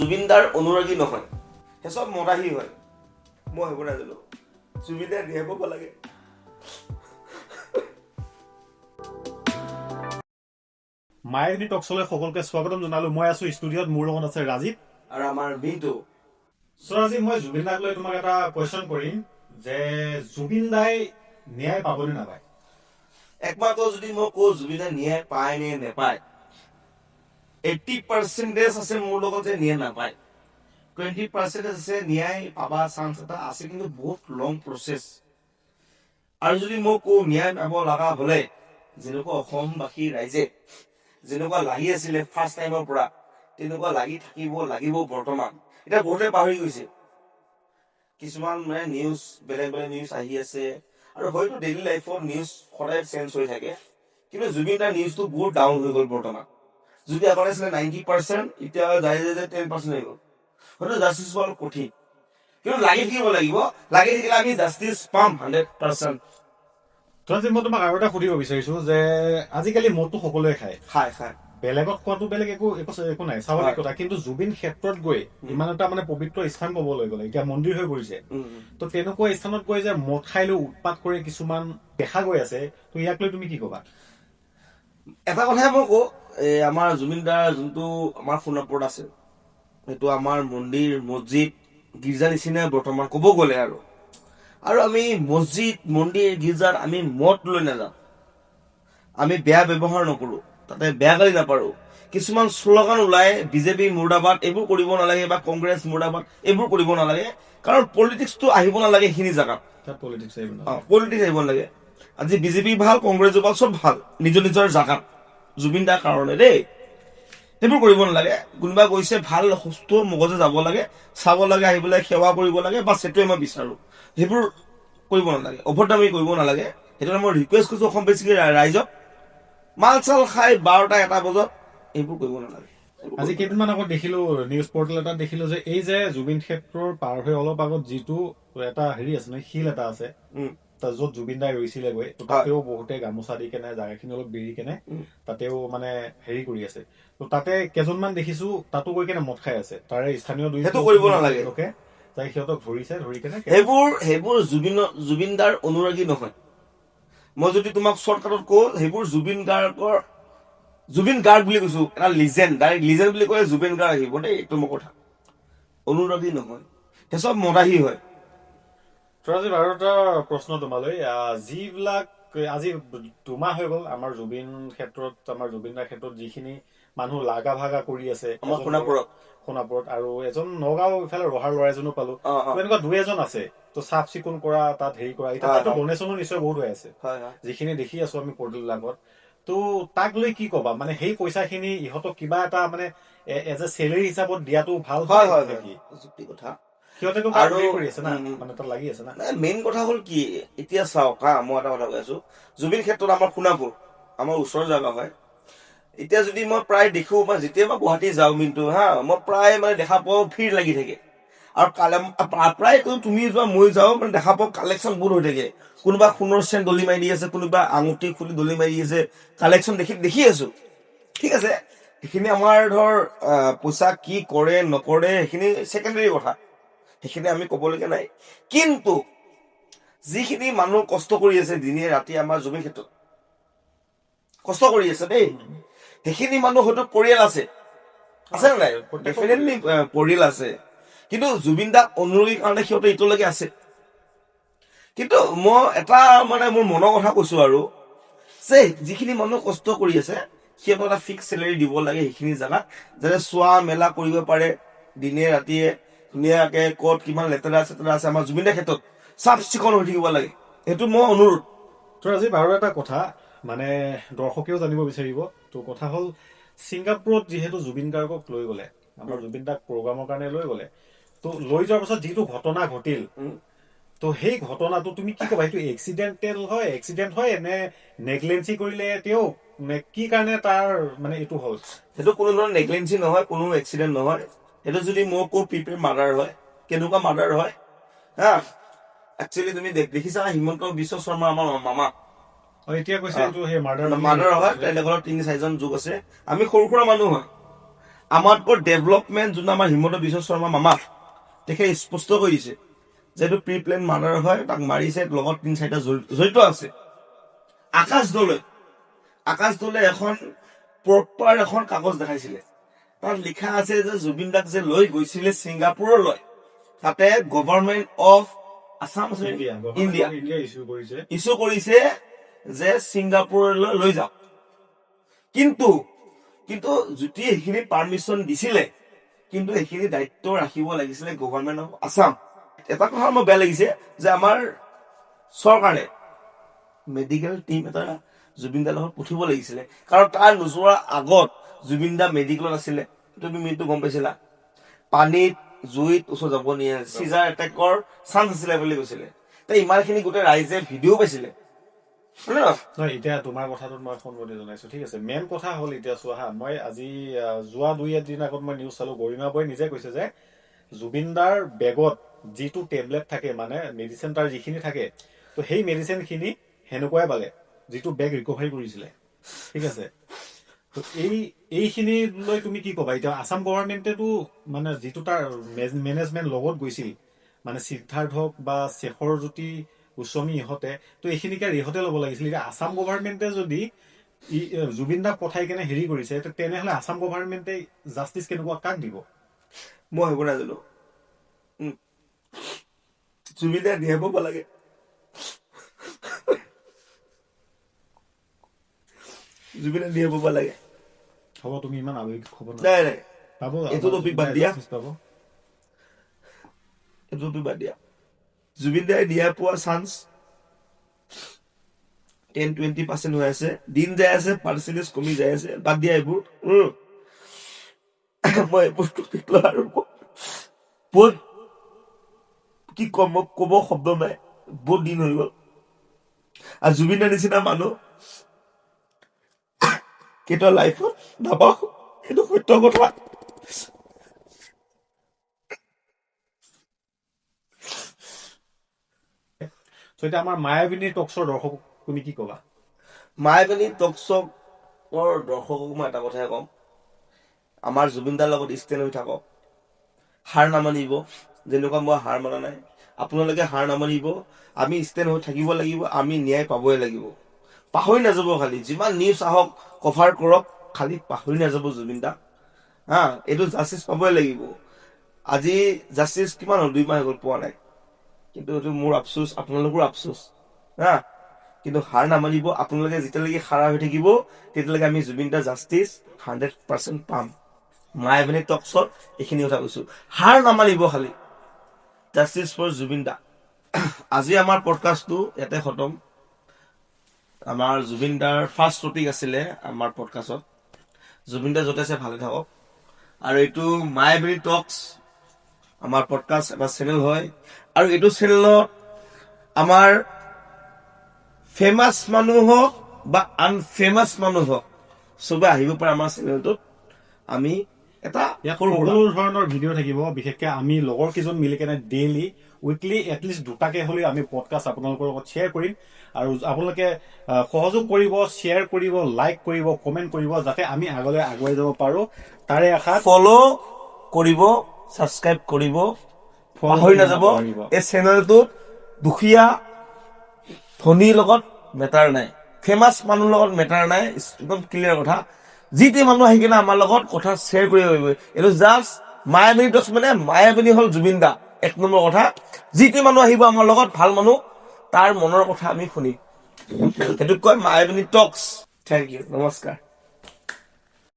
জুবিন দাৰ অনুৰাগী নহয়, সেই চব মদাহী হয়। মই সেইবোৰ নাজানো। জুবিন দাই ন্যায় পাব লাগে। মায়াবিনী টকছলৈ সকলোকে স্বাগতম জনালো। মই আছো ষ্টুডিঅ'ত, মোৰ লগত আছে ৰাজীৱ আৰু আমাৰ মিণ্টু। চ' ৰাজীৱ, মই জুবিন দাক লৈ তোমাক এটা কুৱেশ্যন কৰিম যে জুবিন দাই ন্যায় পাবনে নাপায়? একমাত্ৰ যদি মই কওঁ জুবিন দাই ন্যায় পায় নে নেপায়, 80% আছে মোৰ লগত যে ন্যায় নাপায়, 20% আছে ন্যায় পাবা চান্স এটা আছে, কিন্তু বহুত লং প্ৰচেছ। আৰু যদি মই কওঁ ন্যায় পাব লগা হ'লে, যেনেকুৱা অসমবাসী ৰাইজে যেনেকুৱা লাগি আছিলে ফাৰ্ষ্ট টাইমৰ পৰা, তেনেকুৱা লাগি থাকিব লাগিব। বৰ্তমান এতিয়া বহুতে পাহৰি গৈছে, কিছুমান মানে নিউজ, বেলেগ বেলেগ নিউজ আহি আছে আৰু হয়তো ডেইলি লাইফত নিউজ সদায় চেঞ্জ হৈ থাকে। কিন্তু জুবিন দাৰ নিউজটো বহুত ডাউন হৈ গ'ল বৰ্তমান। যদি আগতে আছিলে 90%, এতিয়া যাই যাই যাই 10% হৈ গ'ল। হয়তো জাষ্টিছ পোৱা কঠিন, কিন্তু লাগি থাকিব লাগিব। লাগি থাকিলে আমি জাষ্টিছ পাম 100%। ৰাজীৱ, মই তোমাক আৰু এটা সুধিব বিচাৰিছো যে আজিকালি মদটো সকলোৱে খায়। খাই খায়। বেলেগত খোৱাটো বেলেগ, একো একো একো নাই, স্বাভাৱিক কথা। কিন্তু জুবিন ক্ষেত্ৰত গৈ, ইমান এটা মানে পবিত্ৰ স্থান ক'বলৈ গ'লে, এতিয়া মন্দিৰ হৈ পৰিছে, তো তেনেকুৱা স্থানত গৈ যে মদ খাই লৈ উৎপাত কৰে কিছুমান দেখা গৈ আছে, তো ইয়াক লৈ তুমি কি কবা? এটা কথাই মই কওঁ, এই আমাৰ জুবিন দাৰ যোনটো আমাৰ সোণাপুৰত আছে, সেইটো আমাৰ মন্দিৰ, মছজিদ, গীৰ্জা নিচিনাই বৰ্তমান ক'ব গ'লে। আৰু আৰু আমি মছজিদ, মন্দিৰ, গীৰ্জাত আমি মদ লৈ নাযাওঁ, আমি বেয়া ব্যৱহাৰ নকৰোঁ, তাতে বেয়া গালি নাপাৰোঁ। কিছুমান শ্লোগান ওলাই, বিজেপি মুৰ্দাবাদ, এইবোৰ কৰিব নালাগে, বা কংগ্ৰেছ মুৰ্দাবাদ, এইবোৰ কৰিব নালাগে। কাৰণ পলিটিক্সটো আহিব নালাগে সেইখিনি জেগাত। তাত পলিটিক্স আহিব। পলিটিক্স আহিব নালাগে। আজি বিজেপি ভাল, কংগ্ৰেছো ভাল, চব ভাল নিজৰ নিজৰ জাগাত, জুবিন দাৰ কাৰণে দেই। সেইবোৰ কৰিব নালাগে। কোনোবা গৈছে, ভাল সুস্থ মগজে যাব লাগে, চাব লাগে, আহি পেলাই সেৱা কৰিব লাগে, বাছ, সেইটোৱে মই বিচাৰো। সেইবোৰ কৰিব নালাগে, অভদ্ৰামি কৰিব নালাগে। সেইটো কাৰণে মই ৰিকুৱেষ্ট কৰিছো অসম বেছিকে ৰাইজক, মাল চাল খাই 12টা 1টা বজাত এইবোৰ কৰিব নালাগে। আজি কেইদিনমান আগত দেখিলো, নিউজ পৰ্টেল এটাত দেখিলো যে এই যে জুবিন ক্ষেত্ৰৰ পাৰ হৈ অলপ আগত যিটো এটা হেৰি আছে নহয়, শিল এটা আছে, তাত য'ত জুবিন দাই ৰৈছিলে গৈ, তো তাতেও বহুতে গামোচা দি কেনে জাগাখিনি অলপ বেৰি কেনে তাতেও মানে হেৰি কৰি আছে। তো তাতে কেইজনমান দেখিছো তাতো গৈ কেনে মদ খাই আছে। তাৰে স্থানীয় দুই সেইটো কৰিব নালাগে। লোকে যাই সিহঁতক ধৰিছে, ধৰি কেনে সেইবোৰ জুবিন দাৰ অনুৰাগী নহয়। মই যদি তোমাক শ্বৰ্টকাটত কওঁ, সেইবোৰ জুবিন গাৰ্গৰ, জুবিন গাৰ্গ বুলি কৈছো, এটা লিজেণ্ড, ডাইৰেক্ট লিজেণ্ড বুলি ক'লে জুবিন গাৰ্গ আহিব দেই, এইটো মোৰ কথা। অনুৰাগী নহয়, সেই চব মদাহী হয়। ৰাজীৱ, আৰু এটা প্ৰশ্ন তোমালৈ। যিবিলাক আজি 2 মাহ হৈ গ'ল, আমাৰ জুবিন ক্ষেত্ৰত, আমাৰ জুবিন দাৰ ক্ষেত্ৰত যিখিনি মানুহ লাগা ভাগা কৰি আছে আমাৰ সোণাপুৰত। সোণাপুৰত আৰু এজন নগাঁও ইফালে ৰহাৰ ল'ৰা এজনো পালো। অ, অ। তো এনেকুৱা দুই এজন আছে, তো চাফ চিকুণ কৰা, তাত হেৰি কৰা, এতিয়া তাতো ডনেশ্যনো নিশ্চয় বহুত হৈ আছে, হয় হয় যিখিনি দেখি আছো আমি পৰ্টেল বিলাকত। তো তাক লৈ কি কবা? মানে সেই পইচাখিনি ইহঁতক কিবা এটা মানে এজ এ চেলেৰি হিচাপত দিয়াটো ভাল হয়। নেকি? যুক্তি কথা। সিহঁতেতো আৰু হেৰি কৰি আছে না, মানে তাত লাগি আছে না। নাই, মেইন কথা হ'ল কি, এতিয়া চাওক হা, মই এটা কথা কৈ আছো। জুবিন ক্ষেত্ৰত আমাৰ সোণাপুৰ, আমাৰ ওচৰৰ জেগা হয়। এতিয়া যদি মই প্ৰায় দেখো বা যেতিয়া মই গুৱাহাটী যাওঁ মিনটো হা, মই প্ৰায় মানে দেখা পাওঁ ভিৰ লাগি থাকে। আৰু কালে প্ৰায় তুমি যোৱা, মই যাওঁ, মানে দেখা পাওঁ কালেকশ্যন বহুত হৈ থাকে। কোনোবা সোণৰ চেন দলি মাৰি দি আছে, কোনোবা আঙুঠি খুলি দলি মাৰি দি আছে, কালেকশ্যন দেখি দেখি আছো। ঠিক আছে, সেইখিনি আমাৰ ধৰ পইচা কি কৰে নকৰে সেইখিনি ছেকেণ্ডেৰী কথা, সেইখিনি আমি ক'বলগীয়া নাই। কিন্তু যিখিনি মানুহ কষ্ট কৰি আছে দিনে ৰাতি আমাৰ জুবিন ক্ষেত্ৰত কষ্ট কৰি আছে দেই, সেইখিনি মানুহ হয়তো পৰিয়াল আছে, আছে নে নাই? ডেফিনেটলি পৰিয়াল আছে। কিন্তু জুবিন দাক অনুৰাগীৰ কাৰণে সিহঁতে এতিয়ালৈকে আছে। কিন্তু মই এটা মানে মোৰ মনৰ কথা কৈছো আৰু যে যিখিনি মানুহ কষ্ট কৰি আছে, সিহঁতক এটা ফিক্স চেলেৰি দিব লাগে সেইখিনি জেগাত, যাতে চোৱা মেলা কৰিব পাৰে দিনে ৰাতিয়ে ধুনীয়াকে। ক'ত কিমান লেতেৰা চেতেৰা আছে, আমাৰ জুবিন দাৰ ক্ষেত্ৰত চাফ চিকুণ হৈ থাকিব লাগে, সেইটো মই অনুৰোধ। তো ৰাজীৱ, আৰু এটা কথা মানে দৰ্শকেও জানিব বিচাৰিব। তো কথা হ'ল, ছিংগাপুৰত যিহেতু জুবিন গাৰ্গক লৈ গ'লে, আমাৰ জুবিন দাক প্ৰগ্ৰামৰ কাৰণে লৈ গ'লে, তো লৈ যোৱাৰ পাছত যিটো ঘটনা ঘটিল, তো সেই ঘটনাটো তুমি কি ক'বা? সেইটো এক্সিডেণ্টেল হয়, এক্সিডেণ্ট হয় নে নেগলেঞ্চি কৰিলে তেওঁ, নে কি কাৰণে তাৰ মানে এইটো হ'ল? সেইটো কোনো ধৰণৰ নেগলেঞ্চি নহয়, কোনো এক্সিডেণ্ট নহয়। সেইটো যদি মই কওঁ প্ৰিপেয়াৰ মাৰ্ডাৰ হয়। কেনেকুৱা মাৰ্ডাৰ হয় হা, একচুৱেলি তুমি দেখিছা হিমন্ত বিশ্ব শৰ্মা আমাৰ মামা। অ, এতিয়া কৈছে এইটো সেই মাৰ্ডাৰ। মাৰ্ডাৰ হয়। তেওঁলোকৰ তিনি চাৰিজন যোগ আছে। আমি সৰু সুৰা মানুহ হয়। আমাতকৈ ডেভেলপমেণ্ট যোনটো আমাৰ হিমন্ত বিশ্ব শৰ্মা মামা, তেখেতে স্পষ্ট কৰি দিছে যে এইটো প্ৰি প্লেন মাৰ্ডাৰ হয়, তাক মাৰিছে, লগত তিনি চাৰিটা জড়িত আছে। আকাশ দলে এখন প্ৰপাৰ এখন কাগজ দেখাইছিলে। তাত লিখা আছে যে জুবিন দাক যে লৈ গৈছিলে ছিংগাপুৰলৈ, তাতে গভৰ্ণমেণ্ট অফ আছাম আছে, ইণ্ডিয়া। ইণ্ডিয়া। ইণ্ডিয়া ইছ্যু কৰিছে। ইছ্যু কৰিছে যে ছিংগাপুৰলৈ লৈ যাওক। কিন্তু কিন্তু যদি সেইখিনি পাৰ্মিশ্যন দিছিলে, কিন্তু সেইখিনি দায়িত্ব ৰাখিব লাগিছিলে গভৰ্ণমেণ্ট অফ আছাম। এটা কথা মোৰ বেয়া লাগিছে যে আমাৰ চৰকাৰে মেডিকেল টিম এটা জুবিন দাৰ লগত পঠিয়াব লাগিছিলে, কাৰণ তাৰ নোযোৱাৰ আগত জুবিন দা মেডিকেলত আছিলে। তুমি মিনটো গম পাইছিলা, পানীত জুইত ওচৰত যাব নিয়ে, চিজাৰ এটেকৰ চান্স আছিলে বুলি কৈছিলে। তে ইমানখিনি গোটেই ৰাইজে ভিডিঅ' পাইছিলে, হয় নে নহয়? নহয়, এতিয়া তোমাৰ কথাটোত মই সন্মতি জনাইছো, ঠিক আছে। মেইন কথা হ'ল, এতিয়া চোৱা হা, মই আজি যোৱা দুই এদিন আগত মই নিউজ চালো, গৰিমা বৌয়ে নিজে কৈছে যে জুবিন দাৰ বেগত যিটো টেবলেট থাকে, মানে মেডিচিন তাৰ যিখিনি থাকে, তো সেই মেডিচিন খিনি সেনেকুৱাই পালে যিটো বেগ ৰিকভাৰী কৰিছিলে, ঠিক আছে। তো এইখিনি লৈ তুমি কি ক'বা? এতিয়া আছাম গভৰ্ণমেণ্টেতো মানে যিটো তাৰ মেনেজমেণ্ট লগত গৈছিল, মানে সিদ্ধাৰ্থ হওক বা শেখৰ জ্যোতি গোস্বামী, ইহঁতে তো এইখিনিকে ইহঁতে ল'ব লাগিছিল। এতিয়া আছাম গভৰ্ণমেণ্টে যদি জুবিন দাক পঠাই কেনে হেৰি কৰিছে, তেনেহ'লে আছাম গভৰ্ণমেণ্টে জাষ্টিচ কেনেকুৱা কাক দিব? মই সেইবোৰ নাজানো। জুবিন দাই ন্যায় পাব লাগে। জুবিনে ন্যায় পাব লাগে। হ'ব, তুমি ইমান আৱেগিক হ'ব না। নাই নাই। পাব। এইটো topic বাদ দিয়া। Justice পাব। এইটো টপিক বাদ দিয়া। জুবিন দাই ন্যায় পোৱা চান্স 10-20% হৈ আছে। দিন যাই আছে, পাৰ্চেণ্টেজ কমি যাই আছে। বাদ দিয়া এইবোৰ। মই এইবোৰ টপিক লৈ আৰু বহুত কি ক'ম, মই ক'ব শব্দ নাই। বহুত দিন হৈ গ'ল আৰু জুবিন দাৰ নিচিনা মানুহ কেতিয়াও লাইফত নাপাওঁ, সেইটো সত্য কথা। চ' এতিয়া আমাৰ মায়াবিনী টক্সৰ দৰ্শক তুমি কি ক'বা? মায়াবিনী টকছকৰ দৰ্শকক মই এটা কথাই ক'ম, আমাৰ জুবিন দাৰ লগত ষ্টেণ্ড হৈ থাকক, হাৰ নামানিব। যেনেকুৱা মই হাৰ মানা নাই, আপোনালোকে হাৰ নামানিব। আমি ষ্টেণ্ড হৈ থাকিব লাগিব, আমি ন্যায় পাবই লাগিব। পাহৰি নাযাব, খালি যিমান নিউজ আহক কভাৰ কৰক, খালি পাহৰি নাযাব জুবিন দাক। হা, এইটো জাষ্টিচ পাবই লাগিব। আজি জাষ্টিচ কিমান হ'ল, 2 মাহ হৈ গ'ল, পোৱা নাই। কিন্তু এইটো মোৰ আফচোচ, আপোনালোকৰো আফচোচ। হা, কিন্তু হাৰ নামানিব। আপোনালোকে যেতিয়ালৈকে খাৰা হৈ থাকিব, তেতিয়ালৈকে আমি জুবিন দাৰ জাষ্টিচ 100% পাম। মায়াবিনী টকছত এইখিনি কথা কৈছো, হাৰ নামানিব খালি। জাষ্টিচ ফৰ জুবিন দা। আজি আমাৰ পডকাষ্টটো ইয়াতে খতম। আমাৰ জুবিন দাৰ ফাৰ্ষ্ট টপিক আছিলে আমাৰ পডকাষ্টত। জুবিন দা য'তে আছে ভালে থাকক। আৰু এইটো মায়াবিনী টক্স আমাৰ পডকাষ্ট এটা চেনেল হয়, আৰু এইটো চেনেলত আমাৰ ফেমাছ মানুহ হওক বা আনফেমাছ মানুহ হওক, চবে আহিব পাৰে আমাৰ চেনেলটোত। আমি এটা ইয়াত সৰু সুৰা সকলো ধৰণৰ ভিডিঅ' থাকিব। বিশেষকে আমি লগৰ কেইজন মিলি কেনে ডেইলি, উইকলি এটলিষ্ট দুটাকে হ'লেও আমি পডকাষ্ট আপোনালোকৰ লগত শ্বেয়াৰ কৰিম। আৰু আপোনালোকে সহযোগ কৰিব, শ্বেয়াৰ কৰিব, লাইক কৰিব, কমেণ্ট কৰিব, যাতে আমি আগলৈ আগুৱাই যাব পাৰো, তাৰে আশাত। ফ'ল' কৰিব, ছাবস্ক্ৰাইব কৰিব Follow পাহৰি কৰিব নাযাব। নাপাহৰিব। এই চেনেলটোত দুখীয়া ধনীৰ লগত মেটাৰ নাই, ফেমাছ মানুহৰ লগত মেটাৰ নাই, একদম ক্লিয়াৰ কথা। যি টি মানুহ আহি কিনে আমাৰ লগত কথা শ্বেয়াৰ কৰিব পাৰিব। এইটো জাষ্ট মায়াবিনী টক্স, মানে মায়াবিনী হ'ল জুবিন দা, এক নম্বৰ কথা। যি টি মানুহ আহিব আমাৰ লগত, ভাল মানুহ, তাৰ মনৰ কথা আমি শুনিম। সেইটোক কয় মায়াবিনী টক্স। Thank U, নমস্কাৰ।